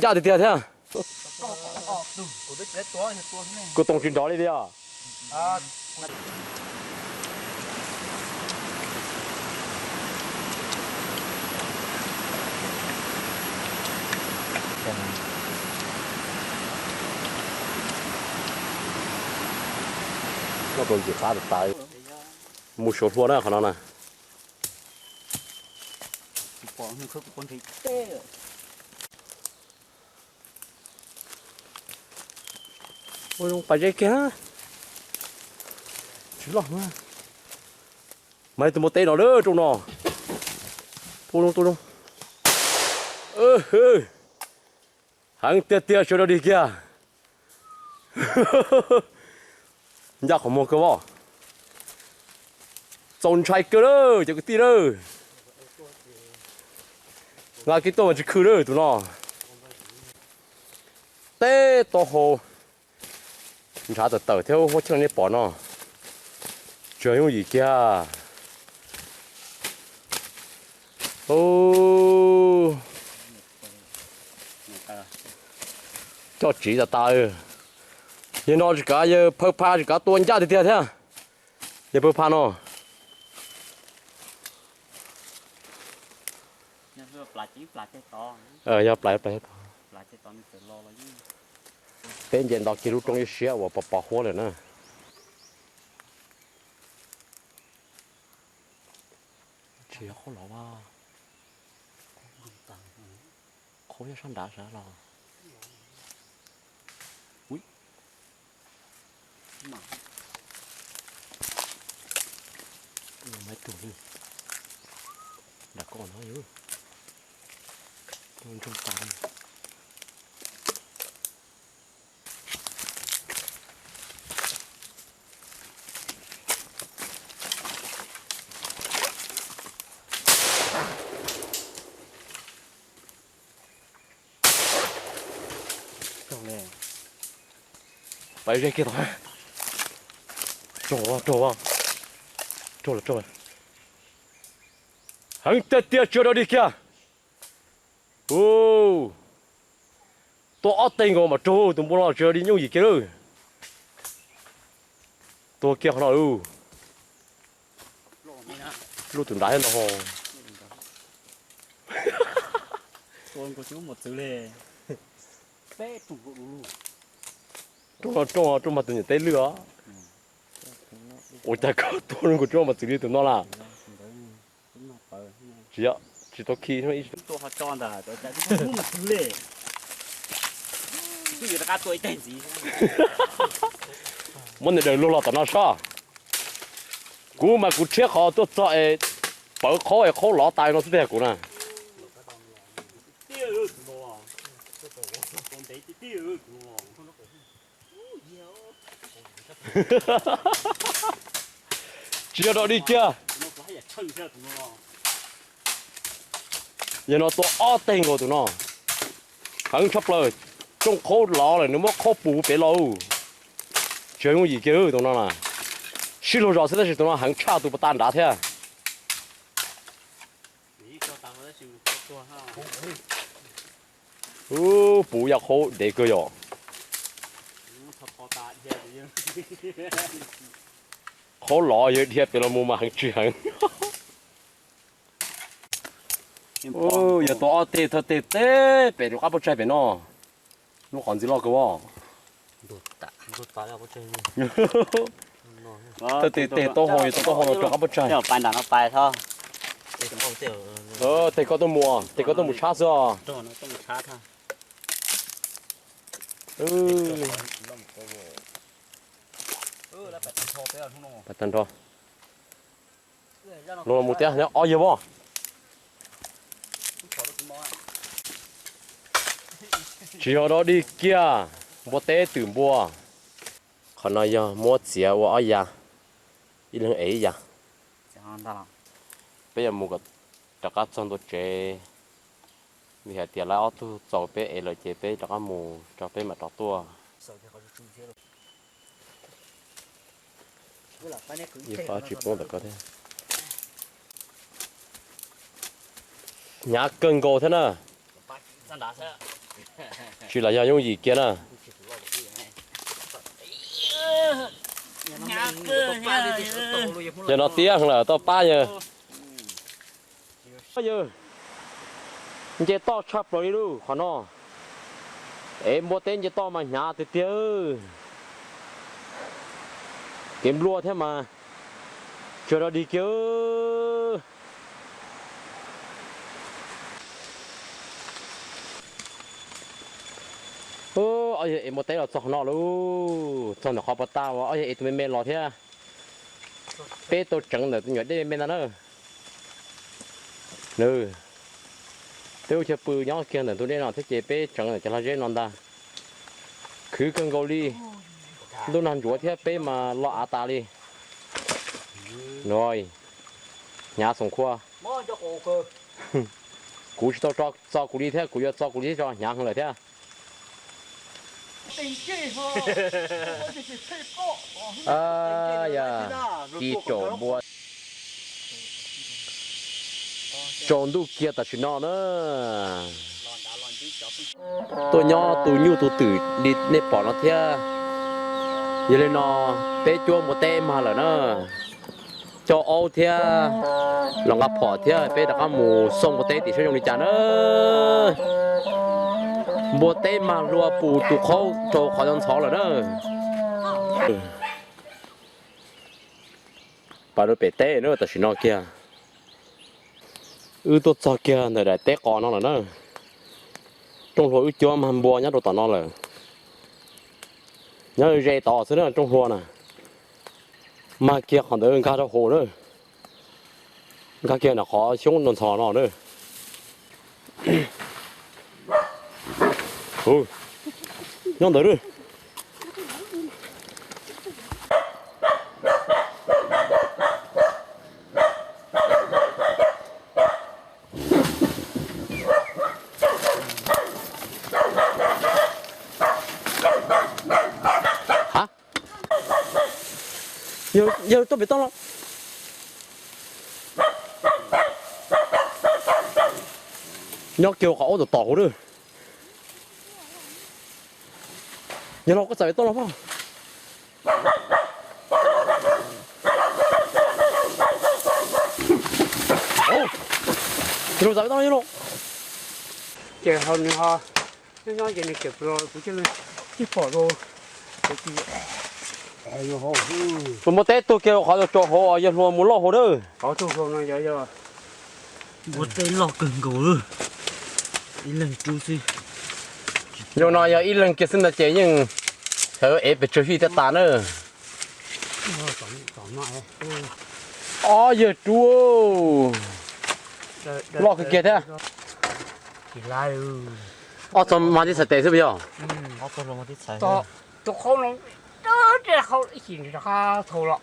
Ncaj tiag tiag thiab. Kuv toom tsis nrov li tiag. Noj tau ntxim qab tas tas. Mus suav hlua na qhov no na. Ua zoo pas zeb kiag. Tsis loj. Mas tus npua teb no lawm rooj no. Tua zoo tua zoo. Heev tiag tiag sawv daws dig kiag. Ncaj qhov muag kawg as. Txaus ntshai kawg lawm cov kwv tij lawm. Nqa kiag tuaj mas tsis khw lawm tus no. Teb taub hau ntshav tawm tawm thiab huab cheej nej pom no. Tsis yooj yim kiag. Coj tsiv tas tas. Yawg no tsis kav, yawg phaw pha tsis kav tua ncaj tiag tiag thiab. Yawg phaw pha no. Yog plas plas to. Peb nce nto kiag lub roob ib siab uas pos pos huab lawm na. Tsis yog qhaub los as. Qhaub nyob sab nrad sav los. Maiv tug li. Nram koj no yog. Ntsoog tas li. Pais ze kiag tod. Raug, raug, raug lawm, raug lawm. Heev tiag tiag, tsis yog dog dig kiag. Tua ob teg nkaus mas raug tus npua no, tsis yog dig nyooj yim kiag lawm. Tua kiag qhov no lub, tus nrad thiab no. Rooj no rooj, rooj mas tus nyuam teb lwj os. Ua cas koj tua zoo nkaus rooj mas txwv li tus no lawm? Tsis, tsis tau khi. Muab nws daws luag los tom no sob. Kuv mas kuv rhiab qhov tuaj txog es pawv qhaub es qhaub lov tas no xwb tiag kuv na. Tsis yog dog dig kiag. Yog no tua ob teg nkaus tus no. Heev tshaj plaws. Rooj qhaub lov lawm nws muab qhaub puv pem los. Tsis yog yooj yim kiag tus no na. Sib luag zos xwb tab sis tus no heev tshaj tus pas tas nrad thiab. Ub, puv yam qhaub dev kawg yom. Qhaub lov yog dhia pem los mus mas heev tsis heev. Yog tua ob teg thawj teg teb pem rau qab puab tsaig pem no. Lub qhov ntxiv loj kawg as. Thawj teg teg taub hau, yog tua taub hau no rau qab puab tsaig. Teg koj tuaj mus, teg koj tuaj mus tshab xwb os. Pas tag nrho. Los mus tiab ob yawg as. Tsis yog dog dig kiag, npua teb twm npua. Qhov no yog muab txiav ua ob yav, ib leeg ev ib yav. Peb yuav mus kom rov qab txog ntua tsev, vim hais tias lawv ob tug txaus peb ev lawm ces peb rov qab mus tso peb mam rov tuaj. Hnyav kawg nkaus thiab na. Tsis los yog yooj yim kiag na. Yog no tiag lawm toj pab yawg. Yawg, nce toj tshaj plaws li lauj qhov no. Es npua teb nce toj mas hnyav tiag tiag. Kev nplua thiab mas tsuag rau dig kiag. Ob yawg es npua teb los txog qhov no lauj, txog ntawm qhov pas tag uas ob yawg es tus me me los thiab. Peb tau tseev ntawm tus nyuam dej me me ntag na. Nws, peb ua chaw pw nyob kiag ntawm ntug dej no thiab ces peb tseev ntawm cov lag zeb no ntag. Khwv kawg nkaus li, ntuj nag ntsuav thiab peb mas lo av tas li. Nws, hnyav xoom khua. Kuv tsis tau tso txo kuv li thiab, kuv yuav txo kuv li thiab tso hnyav heev lawm thiab. Yog ci tsaum npua, tsaus ntuj kiag tam sim no na. Tuaj nyob tu nyuj tu twm li nej pom no thiab. Yog li no peb cuab npua teb mag lawm na. Coj aub thiab los nqa phom thiab peb rov qab mus xauj npua teb tim saib zoo li cas na. Npua teb mag hlua pus tus qhaub rau qhov ntxhov lawm na. Pas rau pem teb na tam sim no kiag. Wb tuaj txog kiag ntawm daim teb qos no lawm na. Rooj hlua wb cuab mag npua nyob rau tom no lawm. Nyob ze tod xwb na rooj hlua na. Mag kiag qhov ntawd nkag rau hauv na. Nkag kiag ntawm qhov xyoob no ntxhov no na. Nyob ntawd na. Ha, yawg tuaj pem toj los. Nyob kiag qhov aub tom tom hauv na. Yog los koj txawm pem toj los pog. Yog los txawm pem toj los yog los. Ces ho nws ho nyob nyob ces nws tseem pw los kuv cia li tib pom rau. Tus npua teb tuag kiag qhov tsaus hauv yawg hluas mus loj hauv dawb. Qhov tsaus hauv no yog yog npua teb loj kawg nkaus, ib leeg rub xwb. Yog no yog ib leeg kiag xwb ntag ces yeej xav ev pes tsawg hij thiaj tas na. Ob yawg rub loj kawg kiag thiab. Ob txog mas tib txhais tes xwb puas yog? Tus qhov no, rau qhov ib chim rov qab thaum los,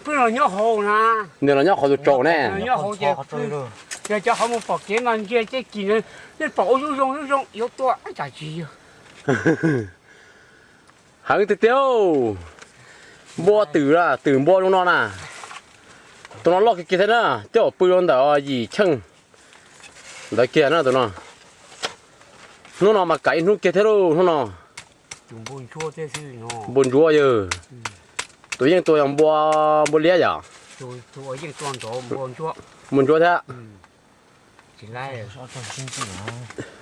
pheej los nyob hauv na. Nws los nyob qhov tus tsaus ne. Nyob hauv ces, yog cov qhov mus pom kev mas ntsia ces kis, nej pom ua zoo zoo zoo yuav tua cas tsis yog. Heev tiag tiag. Npua twm, twm npua zoo no na. Tus no loj kiag kiag thiab na, coj pw rau ntawm yim cheej ntawd kiag na tus no. Hnub no mas kav ib hnub kiag thiab lauj hnub no. Npua ntsuab yawg. Tus yeej tua yog npua, npua liab yom? Npua ntsuab thiab.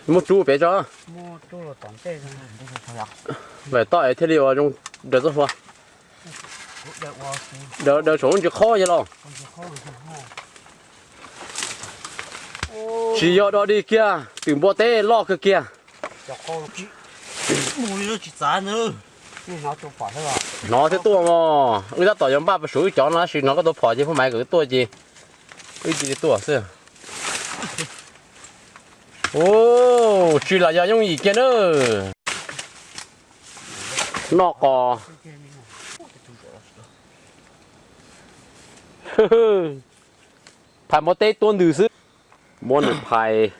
Muab rub pem tso. Vam toj es thiaj li ua zoo daws txoj hlua. Daws saum lub ntsis qhaub yog los. Tsis yog dog dig kiag, twm npua teb loj kawg kiag. Hnov thiab tuaj mog, wb tab tom yuav npaj pas suav wb cov no tab sis hnov koj tus phom ces phooj ywg kom wb tuaj ces wb cia li tuaj xwb. Ub, tsis los yog yooj yim kiag na. Noj qos. Phais npua teb tuab ntws xwb. Muab nws phais.